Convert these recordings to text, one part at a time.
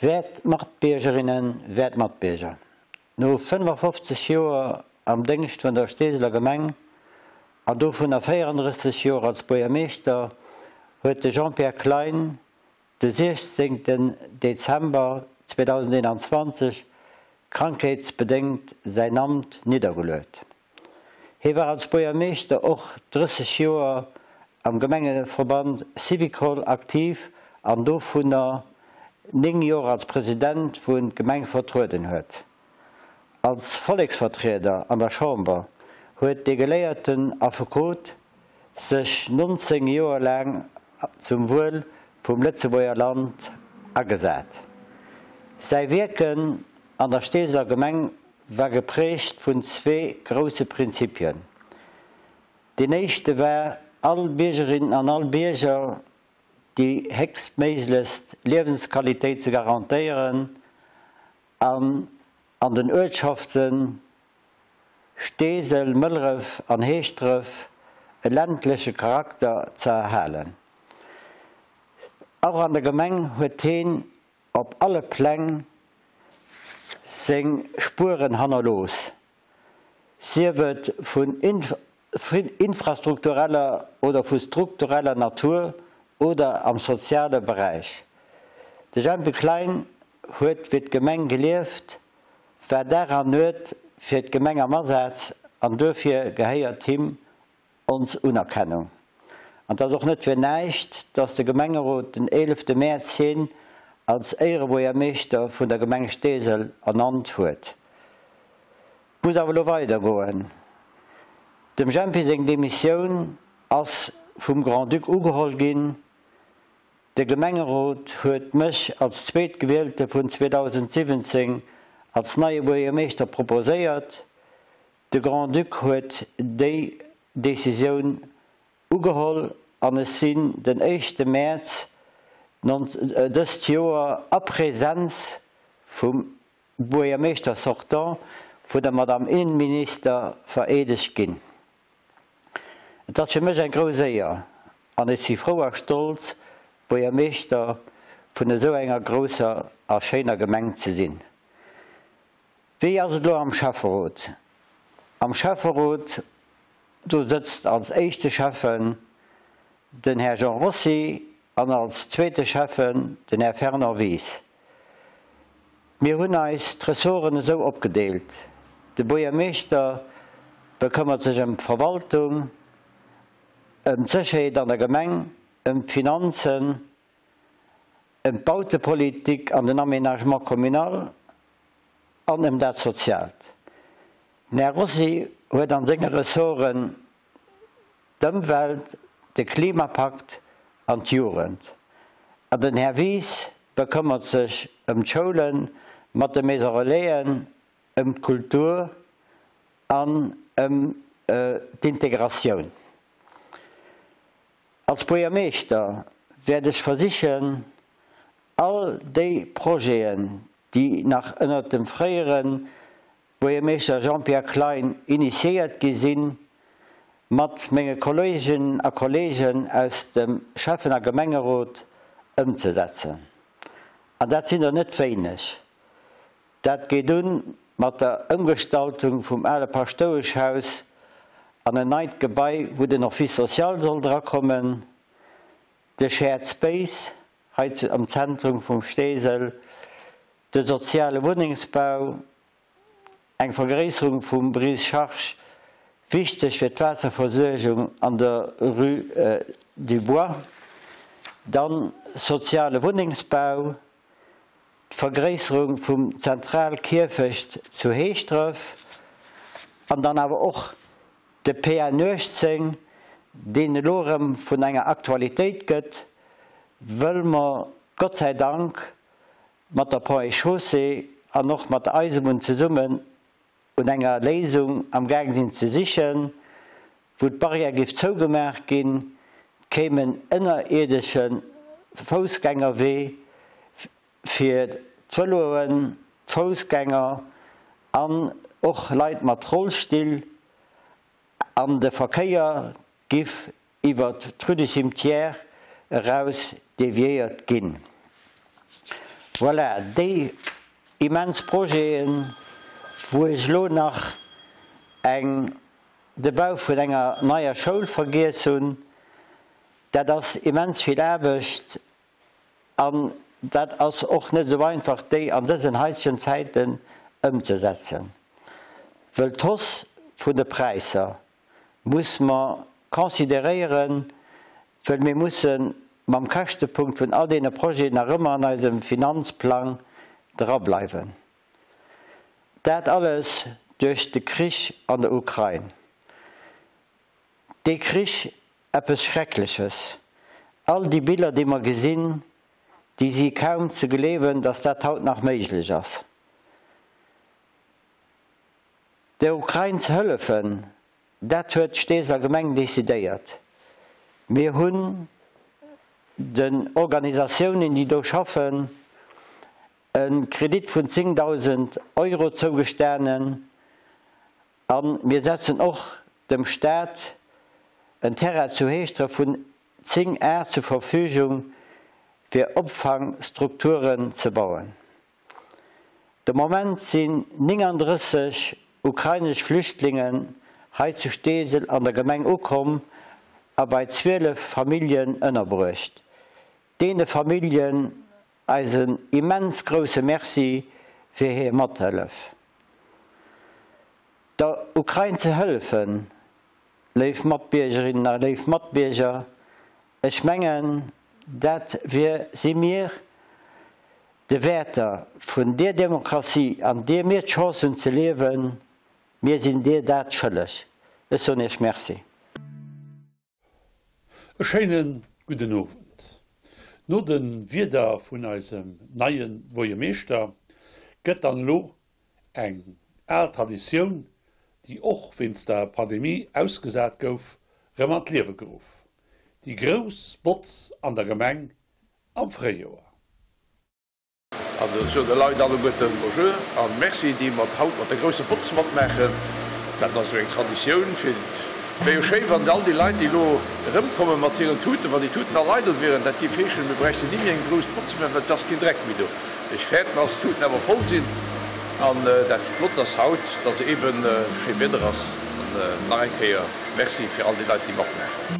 Wäert Matbiergerinnen, wäert Matbierger, no 55 Joer am Déngscht vun der Steeseler Gemeng an dovunner 34 Joer als Buergermeeschter huet de Jean-Pierre Klein de 16 Dezember 2021 krankheetsbedéngt säin Amt niddergeluet. Hie war als Buergermeeschter och 30 Joer am Gemengeverband Syvicol aktiv an dovunner 9 Joer als President, wou en d'Gemeng vertrueden huet. Als Volleksvertrieder an der Chamber huet dee geléierten Affekot sech 19 Joer laang zum Wuel vum Lëtzebuerger Land agesat. Säi Wierken an der Steeseler Gemeng war geprägt vun zwee grousse Prinzipien. Deen éischte war, all Biergerin an all Bierger déi héchstméiglechst Liewensqualitéit ze garantéieren an an den Uertschaften Steesel, Mëlleref an Heeschdref e ländleche Charakter ze erhalen. Och an der Gemeng huet heen op alle Pläng seng Spueren hannerlooss, sief et vun infrastruktureller oder vu struktureller Natur oder am soziale Beräich. De Jempy Klein huet fir d'Gemeng gelieft, war Dag an Nuet fir d'Gemeng am Asaz an duerfir gehéiert him ons Unerkennung. An 't ass och net fir näischt, dass de Gemengerot den 11 Mäerz hien als Éierebuergermeeschter vun der Gemeng Steesel ernannt huet. 't muss awer elo weider goen. Dem Jempy seng Demissioun ass vum Grand-Duc ugeholl ginn. De Gemengerot huet mech als Zweetgewielte vun 2017 als neie Buergermeeschter proposéiert. De Grand-Duc huet déi Decisioun ugeholl an ech sinn den éischte Mäerz dëst Joer a Präsenz vum Buergermeeschter sortant vun der Madame Innenminister vereedegt ginn. Et ass fir mech eng grouss Éier an ech si frou a stolz, Buergermeeschter vun esou enger grousser a schéiner Gemeng ze sinn. Wéi ass et elo am Schäfferot? Am Schäfferot, do sëtzt als éischte Schäffen den Här Jean Rossi an als zweete Schäffen den Här Fernand Wies. Mir hunn eis d'Ressorten esou opgedeelt, De Buergermeeschter bekëmmert sech ëm d'Verwaltung, ëm d'Sécherheet an der Gemeng, ëm d'Finanzen, ëm d'Bautepolitik an den Aménagement communal an ëm dat Soziaalt. Den Här Rossi huet an senge Ressorten d'Ëmwelt, de Klimapakt an d'Jugend. An den Här Wies bekëmmert sech ëm d'Schoule mat de Maison Relaisen, ëm d'Kultur an ëm d'Integratioun. Als Buergermeeschter wäert ech versichen, all déi Projeten, déi nach ënnert dem fréiere Buergermeeschter Jean-Pierre Klein initiéiert gi sinn, mat menge Kolleeginnen a Kolleegen aus dem Schäffen a Gemengerot ëmzesetzen. An dat sinn der net wéineg. Dat geet un mat der Ëmgestaltung vum ale Paschtoueschhaus an en neit Gebai, wou den Office social soll drakommen, de Shared Space hei am Zentrum vum Steesel, de soziale Wunnengsbau, eng Vergréisserung vum Brise-charge, wichteg fir d'Waasserversuergung an der Rue du Bois, dann soziale Wunnengsbau, d'Vergréisserung vum Zentralkierfecht zu Heeschdref an dann awer och de PN 18, deen elo erëm vun enger Aktualitéit gëtt, wëll mer Gott sei Dank mat der Ponts et Chaussées an och mat der Eisebunn zesummen un enger Léisung am Gaang sinn ze sichen, wou d'Barrière géif zougemaach ginn, kéim en ënnerierdesche Foussgängerwee fir d'Vëloen, d'Foussgänger an och Leit mat Rollstill an de Verkéier giff iwwert d'Rue du Cimetière eraus deviéiert ginn. Voilà, déi immens Projeten, wou ech elo nach eng, de Bau vun enger neier Schoul vergiess hunn, dat ass immens vill Aarbecht an dat ass och net esou einfach, déi an dësen heitegen Zäiten ëmzesetzen, wëll d'Hausse vun de Präisser muss mer consideréieren, wëll mir musse mam Käschtepunkt vun all deene Projeten nach ëmmer an eisem Finanzplang drableiwen. Dat alles duerch de Krich an der Ukrain. Dee Krich, eppes Schreckleches. All déi Biller, déi mer gesinn, déi si kaum ze gleewen, dass dat haut nach méiglech ass. Der Ukrain ze hëllefen, dat huet d'Steeseler Gemeng decidéiert. Mir hunn den Organisatiounen, déi do schaffen, e Kredit vun 10.000 Euro zougestanen a mir setzen och dem Staat en Terrain zu Heeschdref vun 10 Ar zur Verfügung, fir Opfangstrukturen ze bauen. De Moment sinn 39 ukrainesch Flüchtlingen hei zu Steesel an der Gemeng ukomm a bei 12 Familljen ënnerbruecht. Deene Familljen eisen immens grousse Merci fir hir Mathëllef. Der Ukrain ze hëllefen, léif Matbiergerinnen a léif Matbierger, ech mengen dat wier, si mir de Wäerter vun deer Demokratie, an deer mir d'Chance hunn ze liewen, mir sinn deer dat schëlleg. Ech soen Iech Merci. E schéine gudden Owend. No de Wierder vun eisem neie Buergermeeschter gëtt dann elo eng al Traditioun, déi och wéinst der Pandemie ausgesat gouf, rëm an d'Liewe geruff, déi grouss Botz an der Gemeng am Fréijoer. Also ech soen de Leit alleguerten Bonjour a Merci, déi mat haut mat der grousser Botz matmaachen. Dat ass esou eng Traditioun fir. Et wär jo schéi, wann all déi Leit, déi elo erëmkomme mat hiren Tuten, wann déi Tuten all eidel wieren. Dat géif heeschen, mir bräichten ni méi eng grouss Botz maachen, well et ass keen Dreck méi do. Ech fäerten, dass d'Tuten awer voll sinn. An dat Flott ass haut, dass eeben schéi Wieder ass. An nach eng Kéier Merci fir all déi Leit, déi matmaachen.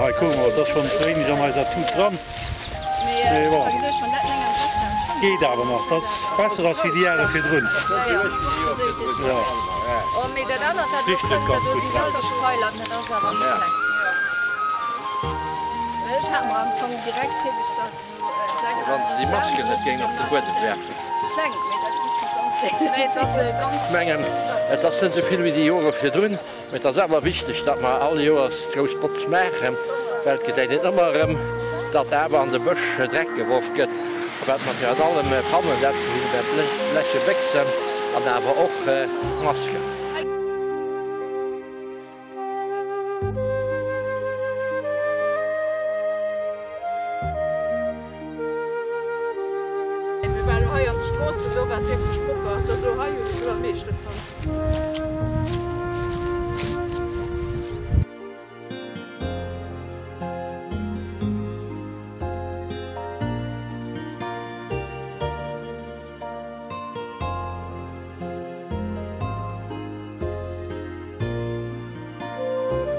Hei kucke mer, et ass schonn ze wéineg an eiser Tut dran. Mee bon, geet awer nach. Et ass besser ass wéi déi Jahre virdrun. Jo, richt net ganz gutt raus. Wann se déi Masken net géing op de Buedem werfen. Ech mengen, et ass net esou vill wéi déi Jore virdrun, mee et ass awer wichteg, datt mer all Joers d'grouss Botz maachen, well et gesäit een ëmmer erëm, datt awer an de Bësch Dreck geworf gëtt. A wat mer virun allem fannen, dat si bleche Béchsen an awer och Masken. Mir waren elo hei an de Stroossen, do war et wierklech propper. Dat elo hei hunn ech elo am meeschten fonnt.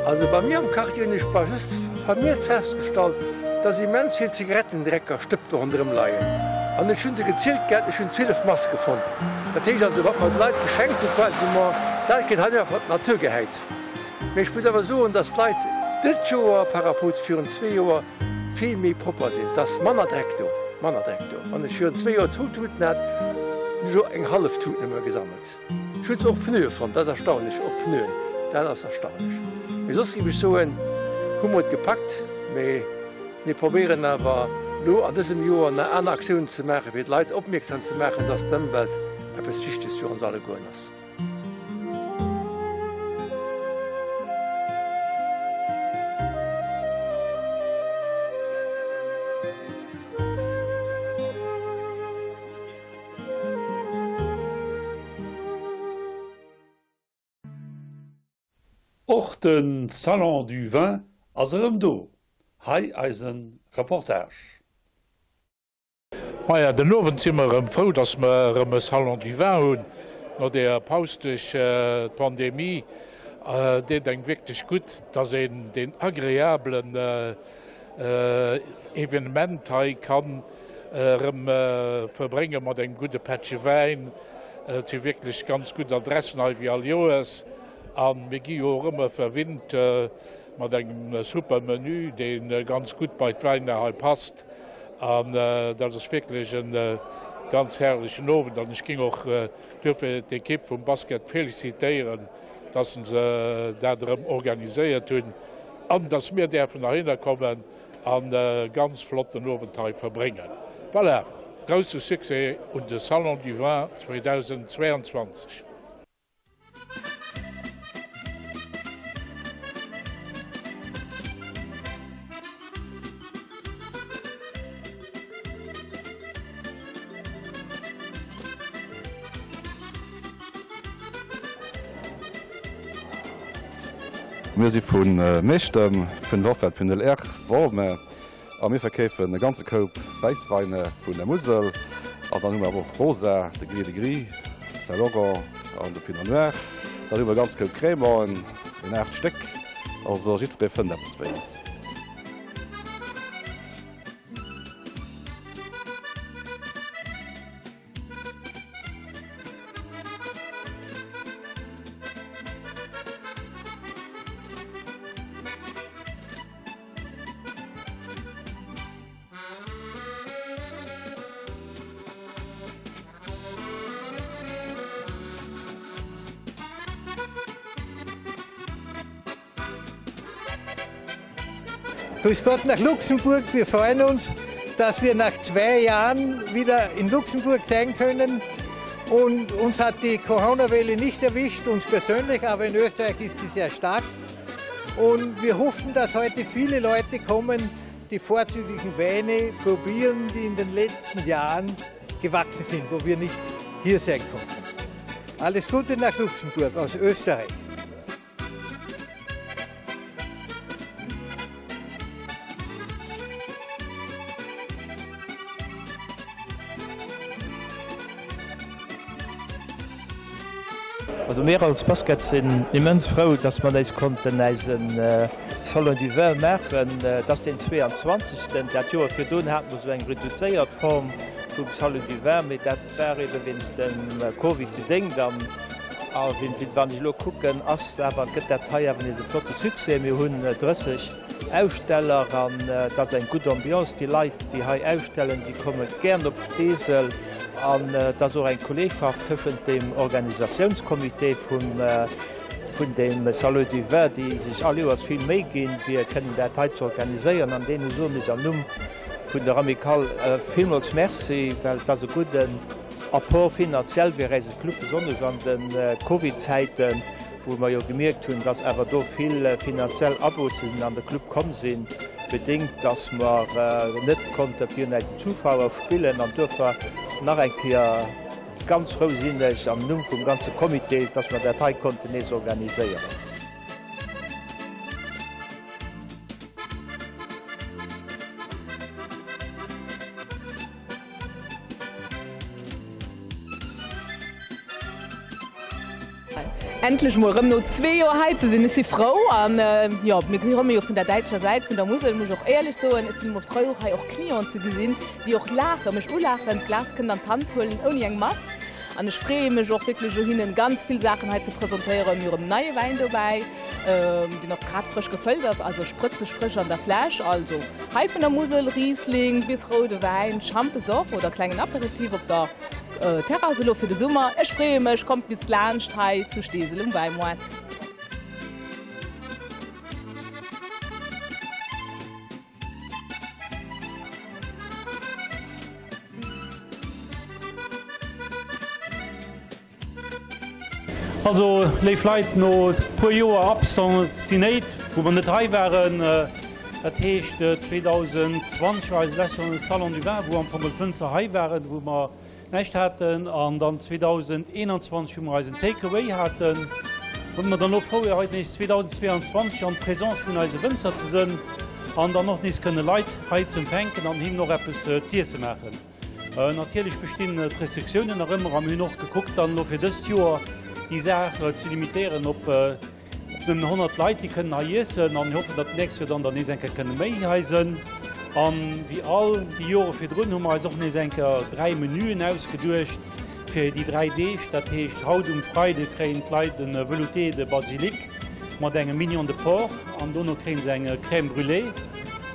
Also bei mir am Quartier hunn ech bei just vermehrt festgestallt, dass immens vill Zigarettendreck a Stëpp do ronderëm leien. An ech hu se gezielt gehat, ech hunn 12 Maske fonnt. Dat heescht also, wat mer de Leit geschenkt hu quasiment, dat gëtt hei einfach an d'Natur gehäit. Mee ech muss awer soen, dass d'Leit dëst Joer par rapport zu virun zwee Joer vill méi propper sinn. Et ass manner Dreck do, manner Dreck do. Wann ech virun zwee Joer zwou Tuten hat, hunn ech elo eng hallef Tut nëmme gesammelt. Ech hunn zwar och Pneue fonnt, dat ass erstaunlech, och Pneuen, dat ass erstaunlech. Mee soss géif ech soen, hu mer et gepackt. Mee mir probéieren awer elo an dësem Joer nach aner Aktiounen ze maachen, fir d'Leit opmierksam ze maachen, dass d'Ëmwelt eppes Wichteges fir ons allegueren ass. Och de Salon du Vin ass erëm do, hei eise Reportage. Maja, den Owend si mer erëm frou, dass mer erëm e Salon du Vin hunn. No deeër Paus duerch d'Pandemie deet engem wierklech gutt, dass een deen agreablen Evenement hei kann erëm verbrénge mat engem gudde Pättche Wäin. Et si wierklech ganz gutt Adressen hei wéi all Joers a mir gi jo och ëmmer verwinnt mat engem super Menü, dee ganz gutt bei d'Wäiner hei passt. An dat ass wierklech e ganz herrlechen Owend an ech géing och duerfir d'Ekipp vum Basket felicitéieren, dass se dat erëm organiséiert hunn an dass mir däerfen heihinner kommen an e ganz flotten Owend hei verbréngen. Voilà, grousse Succès un de Salon du Vin 2022. Mir si vu Meechtem, vun Hoffert, vun LR Wormer. A mir verkeefen e ganze Koup Wäissweine vun der Musel. An dann hu mer awer och Rosa, de Gris de Gris, Saint-Laurent an de Pinot Noir. Dann hu mer e ganze Koup Crémanten, en 8 Stéck. Also jiddweree fënnt eppes bei eis. Grüß Gott nach Luxemburg. Wir freuen uns, dass wir nach zwei Jahren wieder in Luxemburg sein können. Und uns hat die Corona-Welle nicht erwischt, uns persönlich, aber in Österreich ist sie sehr stark. Und wir hoffen, dass heute viele Leute kommen, die vorzüglichen Weine probieren, die in den letzten Jahren gewachsen sind, wo wir nicht hier sein konnten. Alles Gute nach Luxemburg aus Österreich. Also mir als Basket sinn immens frou, dass mer eis konnten eisen Salon du Vin maachen. Et ass deen 22. Dat Joer virdrun hate mer esou eng reduzéiert Form vum Salon du Vin, mee dat war ebe wéinst dem Covid bedéngt. An. A wann ech elo kucken, ass awer, gëtt dat hei awer nees e flotte Succès. Mir hunn 30 Aussteller an et ass eng gutt Ambiance. Déi Leit, déi hei ausstellen, déi komme gären op Steesel an et ass och eng Kolleegschaft tëschent dem Organisatiounscomité vum, vun dem Salon du Vin, déi sech all Joers vill Méi ginn, fir kënnen dat hei ze organiséieren. An deene soen ech am Numm vun der Amicale villmools Merci, well et ass e gudden Apport finanziell fir eise Club, besonnesch an de Covid-Zäiten, wou mer jo gemierkt hunn, dass awer do vill finanziell Aboussen an de Club komm sinn, bedéngt, dass mer net konnte virun eisen Zuschauer spillen. An duerfir nach eng Kéier ganz frou sinn ech am Numm vum ganze Comité, dass mer dat hei konnten nees organiséieren. Endlech mol erëm no zwee Joer hei ze sinn. Ech si frou an jo, mir komme jo vun der däitscher Säit vun der Musel, muss ech och éierlech soen. Ech sinn emol frou hei och Clienten ze gesinn, déi och laachen, mech ulaachen, d'Glas kënnen an d'Hand huelen ouni eng Mask. An ech freeë mech och wierklech elo hinnen ganz vill Saachen hei ze presentéieren. Mir hu erëm neie Wäin dobäi, deen och grad frësch gefëllt ass, also sprëtzeg frësch an der Fläsch. Also hei vun der Musel, Riesling bis roude Wäin, Schampes och oder klengen Aperitif op der Terrass elo fir de Summer. Ech freeë mech, kommt bis laanscht hei zu Steesel um Wäimoart. Also léif Leit, no puer Joer Absenzinéit, wou mer net hei waren, dat heescht 2020 war eise leschte Salon du Vin, wou am Fong d'Wënzer hei waren, wou mer näischt haten, an dann 2021, wou mer eisen Take Away haten, wou mer dann elo frou hei nees 2022 an Présence vun eise Wënzer ze sënn an dann och nees kënne Leit hei ze empfänken an hinnen och eppes z'iesse maachen. Natierlech bestinn d'Restriktiounen nach ëmmer a mir hunn och gekuckt dann elo fir dëst Joer déi Saach ze limitéieren op nëmmen 100 Leit, déi kënnen hei iessen a mir hoffen, datt d'nächst Joer dann der nees eng Kéier kënne méi hei sënn. An wéi all déi Jore virdrun hu mer eis och nees eng Kéier 3 Menüen ausgeduecht fir déi 3 Deeg. Dat heescht haut um Freide kréien d'Leit e Velouté de Basilic mat engem Mignon de porc an dono kréie se eng Crème brûlée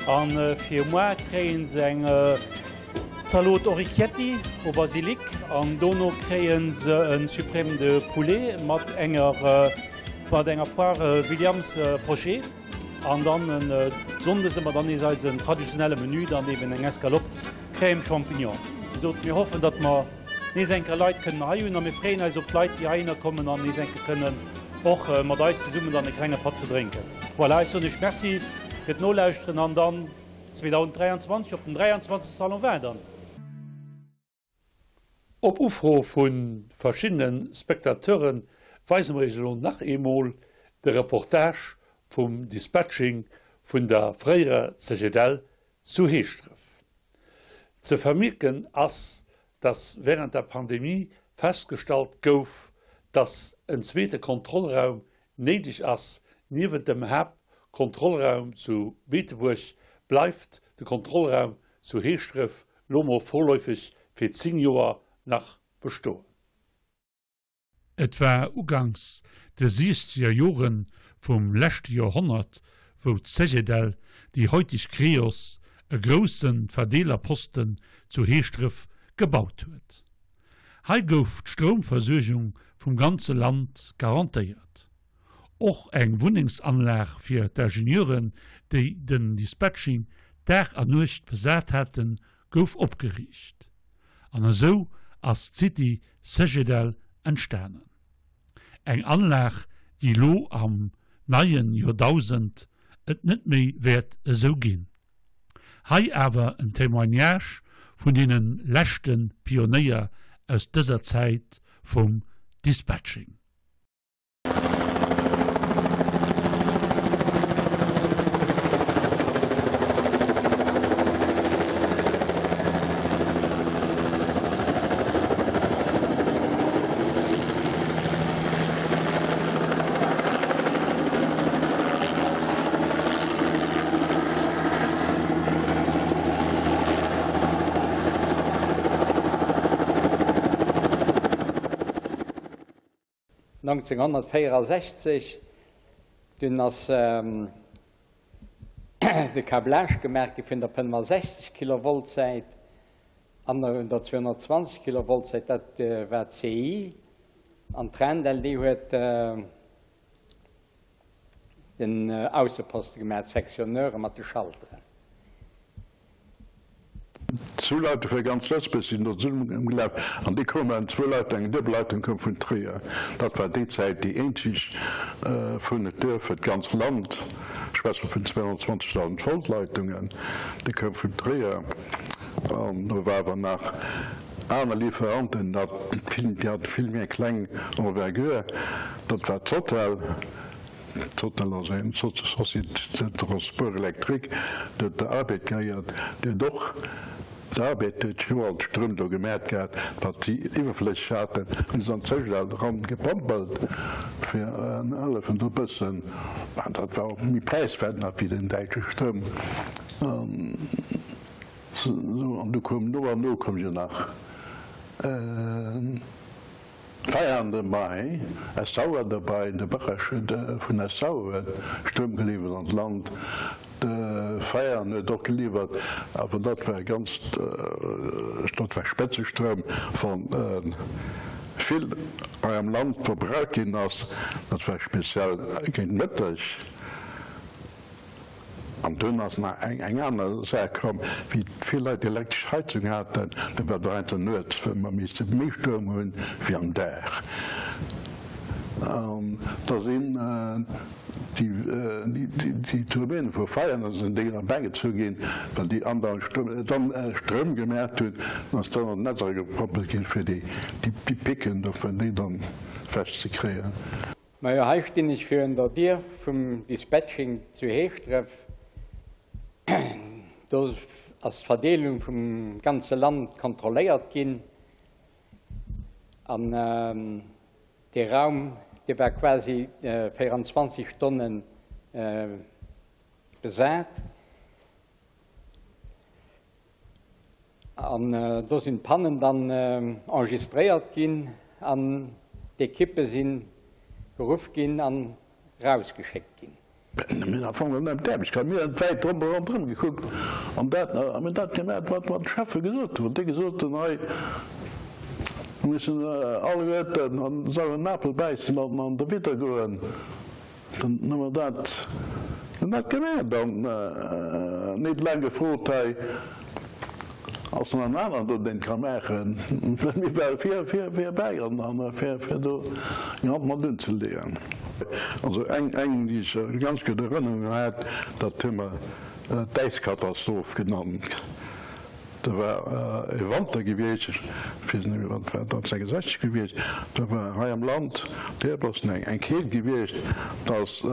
an fir moar kréie se eng Zalot Orecchietti au Basilic an dono kréien se en Suprême de Poulet mat enger mat enger Poire Williams pochée an dann en Sonndes hu mer dann nees eisen traditionelle Menü, dann eben eng Escalope Crème Champignon. Wéi gesot, mir hoffen datt mer nees eng Kéier Leit kënnen hei hunn a mir freeën eis op d'Leit déi heihinner kommen an nees eng Kéier kënnen och mat eis zesummen dann e klenge Patt ze drénken. Voilà, ech soen iech Merci fir d'Nolauschteren an dann 2023 op den 23. Salon Vin dann. Op Ufro vu verschiddene Spectateure weise mer iech elo nach eemol de Reportage vum Dispatching vun der fréierer Cegedel zu Heeschdref. Ze vermierken ass, dass wärend der Pandemie festgestallt gouf, dass en zweete Kontrollraum néideg ass. Niewent dem Haaptkontrollraum zu Beetebuerg bleift de Kontrollraum zu Heeschdref lo mol vorläufeg fir 10 Joer nach bestoen. Et war uganks de siechzeger Jore vum leschte Joerhonnert, wou d'Cegedel, déi heutig Creos, e grousse Verdeelerposten zu Heeschdref gebaut huet. Hei gouf d'Stroumversuergung vum ganze Land garantéiert. Och eng Wunnengsanlag fir d'Ingenieuren, déi den Dispatching Dag a Nuecht besat haten, gouf opgeriicht. An esou ass d'City Cegedel entstanen. Eng Anlag, déi lo am neien Joerdausend et net méi wäert esou ginn. Hei awer en Témoignage vun deene leschte Pionéier aus dëser Zäit vum Dispatching. 1964, dunn ass de Câblage gemaach gi vun der 65 Kilovolt Säit an der 220 Kilovolt Säit, dat war d'CI, an d'Trendel déi huet den Ausseposte gemaach, d'Sectionneure mat de Schalteren. Zwou Leiter fir ganz Lëtzebuerg sinn do zesummen ëmgelaf an déi koumen, zwou Leiter, eng duebel Leitung koum vun Tréier. Dat war déi Zäit déi eenzeg Fourniture fir d'ganz Land, ech schwätze vun 220.000 Volt Leitungen, déi koum vun Tréier. An do war awer nach aner Lieferanten, dat déi hate vill méi eng kleng Envergure, dat war d'Total. Total ass eng Société de transport électrique, déi huet der Arbed gehéiert, déi huet och, d'Arbed huet jo all Stroum do gemat gehat, wat si iwwerflësseg haten, hunn se an d'Segel eran gepompelt, fir en hëllefen do bëssen, mä dat war och méi präiswäert nach wéi den däitsche Stroum. An du koum no an no koum jo nach. Feiern derbei, Essauer derbei, de Barrage vun Essauer huet Stroum geliwwert an d'Land, de Feiern huet och geliwwert, awer dat war ganz, dat war Spëtzestroum, wann vill hei am Land verbraucht ginn ass, dat war speziell géint Mëtteg. An dunn ass nach eng aner Saach komm, wéi vill Leit elektresch Heizung haten, da war et einfach nuets, well mer misste méi Stroum hunn wéi am Dag. An da sinn déi Turbine vu Veianen sinn déi erbäigezu ginn, well déi andauernd Stroum, dann Stroum gemaacht hunn, an ass dann an d'Netz eragepompelt ginn, fir déi Picken do, fir déi dann ewech ze kréien. Majo, hei stinn ech virun der Dier vum Dispatching zu Heeschdref. Do ass d'Verdeelung vum ganze Land kontrolléiert ginn. An dee Raum, dee war quasi 24 Stonne besat. An do sinn d'Pannen dann enregistréiert ginn an d'Ekippe si geruff ginn an rausgeschéckt ginn. Mir hunn am Fong net d'Aarbecht gehat, mir hunn d'Wäit ronderëm gekuckt an dat a mir hunn dat gemaach, wat wat d'Cheffe gesot hunn. Wann déi gesot hunn, hei mir mussen alleguerten an den sauren Apel bäissen an an derwidder goen, Dann hu mer dat, hunn dat gemaach an net laang gefrot, hei ass nach en aneren do, deen et ka maachen. Well mir ware vir, vir, vir erbäi an an fir, fir do eng Hand mat unzeleeën. Also eng, eng, déi ech a ganz gutt Erënnerung hat, dat hu mer d'Äiskatastroph genannt. Do war e Wanter gewiescht, ech weess net méi, wat war dat, 66 gewiescht, do war hei am Land derboossen eng Keelt gewiescht, datt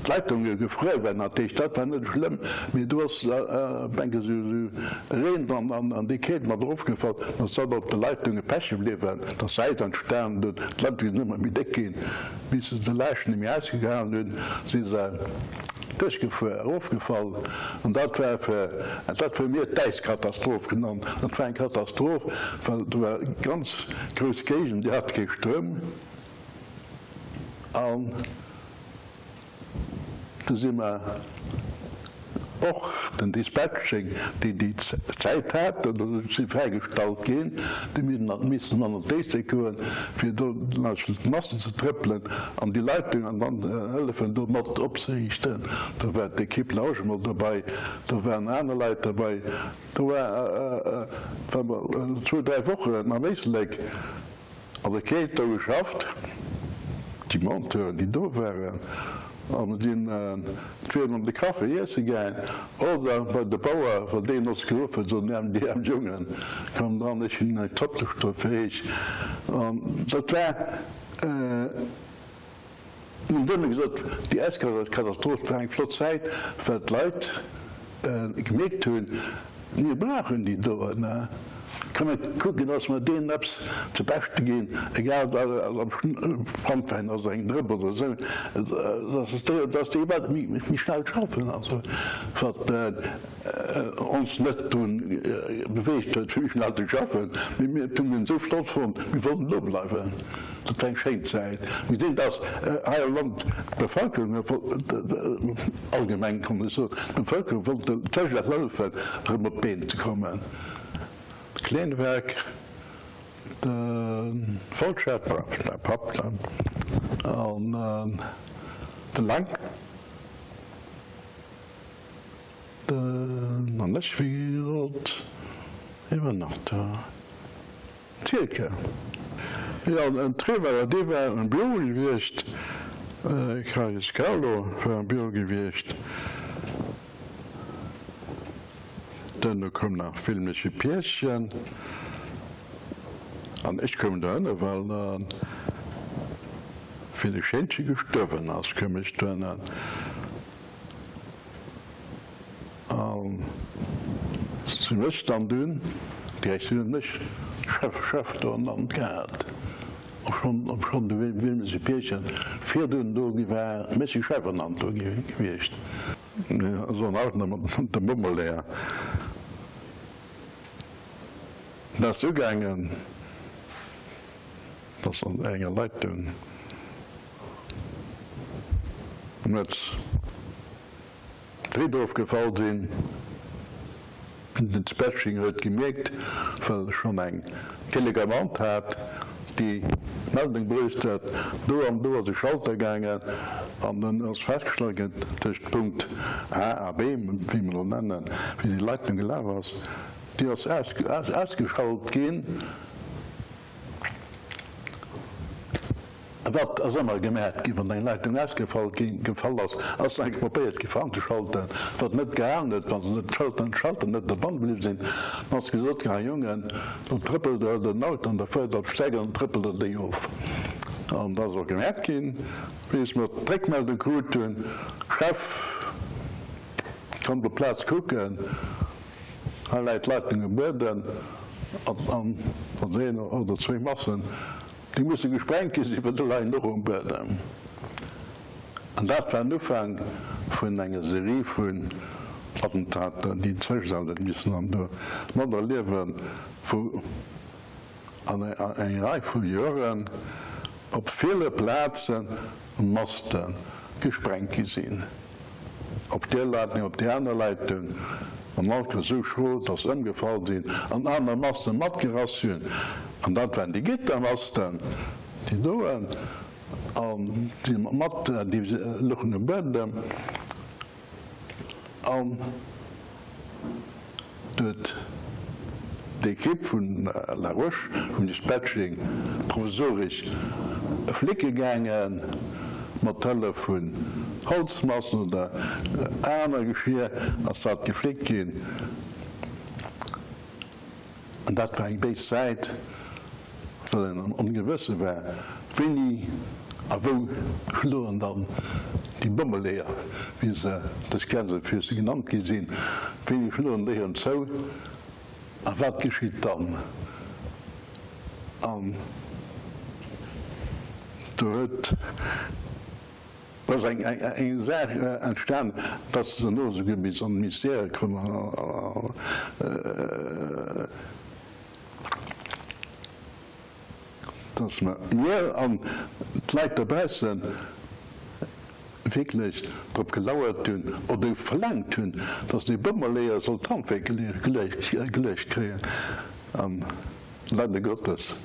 d'Leitunge gefruer waren. Dat heescht, dat war net schlëmm, mee do ass enke sou Reen an déi Keelt mat erofgefall, datt dat op de Leitunge peche bliwwen, datt Äis entstanen hunn, d'Leitunge sinn ëmmer méi déck ginn, bis se de Laascht net méi ausgehalen hunn, si se Duerchgefuer, erofgefall, an dat war fir, dat hu mir d'Äiskatastroph genannt. Dat war eng Katastroph, well do war ganz grouss Géigend, déi hat kee Stroum an du si mer och den Dispatching, déi déi Zäit haten, do si fräigestallt ginn, déi missen an d'Éislek goen, fir do d'Massen ze trëppelen an déi Leitung an dann hëllefen do mat opzeriichten. Do war d'Equipe Logement dobei, do waren aner Leit dobei. Do war, war mer zwou, dräi Wochen am Éislek an der Keelt do geschafft, déi Monteuren, déi do waren, a mer sinn entweder an de Café iesse gaang oder bei de Bauer, wann deen ons geruff huet, sot en, Dir aarm Jongen, kommt eran, ech hunn eng Zopp do fir iech. An dat war. Mir hunn duerno gesot, déi Äiskatastroph war eng flott Zäit, well d'Leit gemierkt hunn, mir brauchen déi doen. Kënne kucken, dass mer deenen eppes ze beschte ginn, egal ob Brandwäin ass, eng Drëpp oder esou, dass déi Leit méi schnell schaffen. Also wat ons net drun beweegt huet, fir méi schnell ze schaffen, mee mir hunn en esou flott fonnt, mir wollten do bleiwen. Dat war eng schéin Zäit. Mir gesinn, dass hei am Land d'Bevölkerung, allgemeng kann ech soen, d'Bevölkerung wollt sech hëllefen, erëm op d'Been ze kommen. D'Kleenwerk, de Vollschäpper, mäi Papp dann, an de Lang, den an ech, wéi gesot, wie war nach do? D'Zielke, jo, en Trewerer, dee war am Büro gewiescht, Kayes Carlo war am Büro gewiescht. Duerno koum nach Filmesche Pierchen an ech koum dohinner, well wéi de Schéinche gestuerwen ass, koum ech dohinner an sinn ech dann dunn direkt, si hunn mech Chef, Chef do ernannt gehat, obschonn, obschonn de Wilmesche Pierchen virdrun do gi war, mä ech si Chef ernannt do gewiescht. Mir soen haut nach mat dem Bommeleeër. Dat ass ugaangen, dass an enger Leitung nuets d'Ried ofgefall sinn. Den Dispatching huet gemierkt, well e schonn eng Telecommande hat, déi d'Meldung bruecht huet, do an do ass e Schalter gaangen an dann ass festgestallt ginn, tëscht Punkt A a B, wéi mer elo nennen, wéi déi Leitung gelaf ass, déi ass ausgeschalt ginn. Wat ass ëmmer gemat ginn, wann eng Leitung ausgefall ginn, gefall ass, ass eng probéiert gi fir anzeschalten, wat net gehalen huet, wa se net d'Schalter, d'Schalter net derbann bliww sinn, dann ass gesot ginn, hei Jongen, do trëppelt der den Auto an da fuert der op d'Streck an trëppelt der déi of. An dat ass och gemat ginn, wéi s mer d'Réckmeldung krut hunn, Chef, kommt op d'Plaz kucken, hei läit d'Leitung um Buedem an da sinn oder zwéi Massen. Déi musse gesprengt gi sinn, well se leien och um Buedem. An dat war den Ufank vun enger Serie vun Attentater, déi d'Zéchsal huet missen an do materliewen, wou an eng Rei vu Joren op ville Plaze Maste gesprengt gi sinn. Op där Leitung, op där aner Leitung, an all Kéiers esou schro, dass se ëmgefall sinn an aner Masten matgerass hunn. An dat waren déi Gittermasten, déi doen, an déi mat, déi louchen um Buedem. An Do huet d'Ekipp vun La Roche vum Dispatching provisoresch flécke gaangen, mat Hëllef vun Holzmassen oder aner Geschir ass dat gefléckt ginn. An dat war eng béis Zäit, well een am Ongewësse war, wéini a wou schloen dann déi Bommeleeër, wéi se dës Gänsefüße genannt gi sinn, wéini schloen déi erëm zou a wat geschitt dann? An do huet. Do ass eng Saach entstan, dass se elo esouguer bis an de Ministère komm dass mer, mir an d'Leit dobausse wierklech drop gelauert hunn oder verlaangt hunn, dass dee Bommeleeër soll d'Handwierk geluecht kréien. An leider Gottes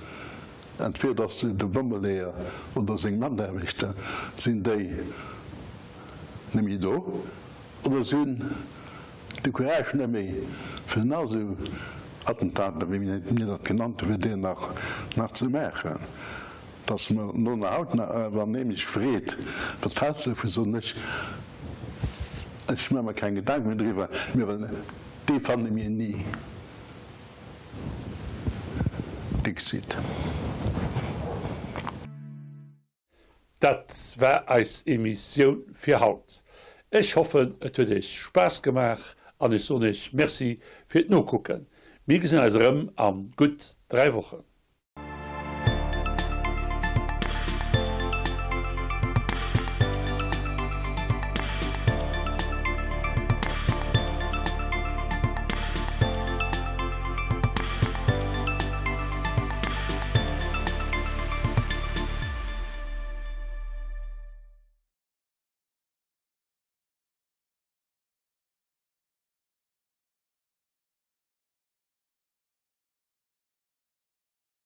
Entweder ass de Bommeleeër oder seng Mataarbechter sinn déi net méi do, oder se hunn de Courage net méi fir nach esou Attentater, wéi mir dat genannt hunn, fir déi nach ze maachen. Dass mer no nach haut nach, wann ee mech freet, wat hälts de dovun, soen ech, ech maache mer keng Gedanken méi driwwer, mee well dee fanne mir ni. Dixit. Dat war eis Emissioun fir haut. Ech hoffen et huet iech Spaass gemaach an ech soen iech Merci fir d'Nokucken. Mir gesinn eis erëm a gutt 3 Wochen.